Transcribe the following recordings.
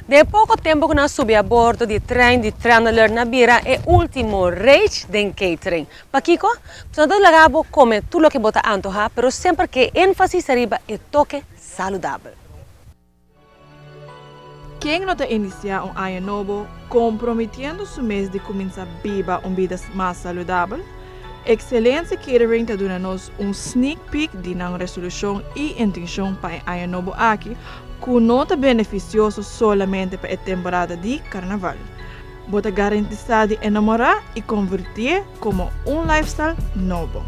Den poco tempo cu nan subi a bordo di trein di Traneler nan bira e ultimo rage den catering. Pakico? Pasobra nan ta laga bo come tur loke bo ta antoha pero semper ke enfasis ariba e toke saludabel. Ken no ta inisiá un aña nobo komprometiendo su mes di kuminsá biba un bida mas saludabel? Excelencia Catering ta duna nos un sneak peek di nan resolushon i intenshon pa e aña nobo aki ku no ta benefisioso solamente pa e temporada di karnaval. Bo ta garantisá di enamorá i konvertié komo un lifestyle nobo.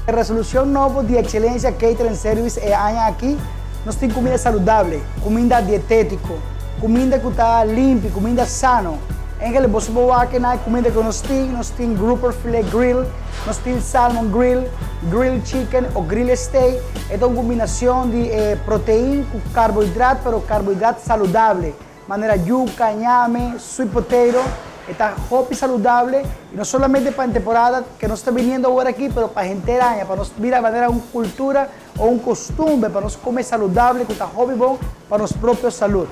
E resolucion nobo di Excelencia Catering Service e aña aki, nos tin cuminda saludable, cuminda dietetico, cuminda cu ta limpi, cuminda sano. Enkele boso por wak na e cuminda cu nos tin, nos tin grouper filet grill, nos tin salmon grill, grill chicken o grill steak. E ta un combinacion di protein cu carbohidrat, pero carbohidrat saludable. Manera yuca, ñame, sweet potato, e ta hopi saludable y no solamente pa e temporada que nos ta biniendo awor aki, pero pa henter aña, pa nos bira manera un cultura o un costumbre pa nos come saludable cu ta hopi bon pa nos propio salud.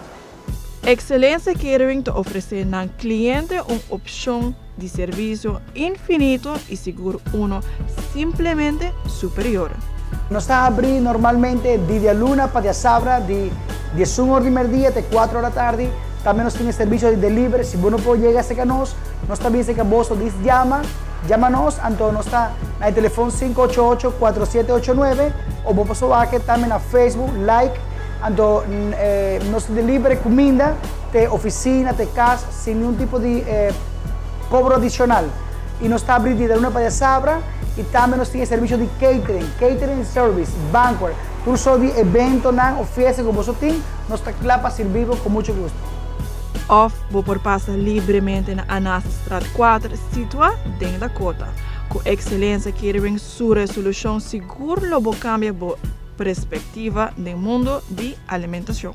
Excelencia Catering ta ofrece nan cliente un opcion di servicio infinito y sigur uno simplemente superior. Nos ta habri normalmente di dialuna pa diasabra di 11 or di merdia te 4 or di atardi. Tambe nos tin e servicio di delivery. Si bo no por yega cerca nos, nos ta bin cerca bo, so dis yama, yama nos, anto nos ta na e telefon 588-4789 o bo por wak tambe na Facebook, like, anto nos ta deliver cuminda te oficina, te cas, sin ningun tipo di cobro adicional. Y nos ta habri di dialuna pa diasabra y tambe nos tin e servicio di catering, catering service, banquet, tur sorto di eventonan o fiesta cu bo tin, nos ta cla pa sirbi bo cu mucho gusto. Of bo por pasa libremente na Anasastraat 4, situa den Dakota. Cu Excelencia Catering su resolucion sigur lo bo cambia bo perspectiva den mundo di alimentacion.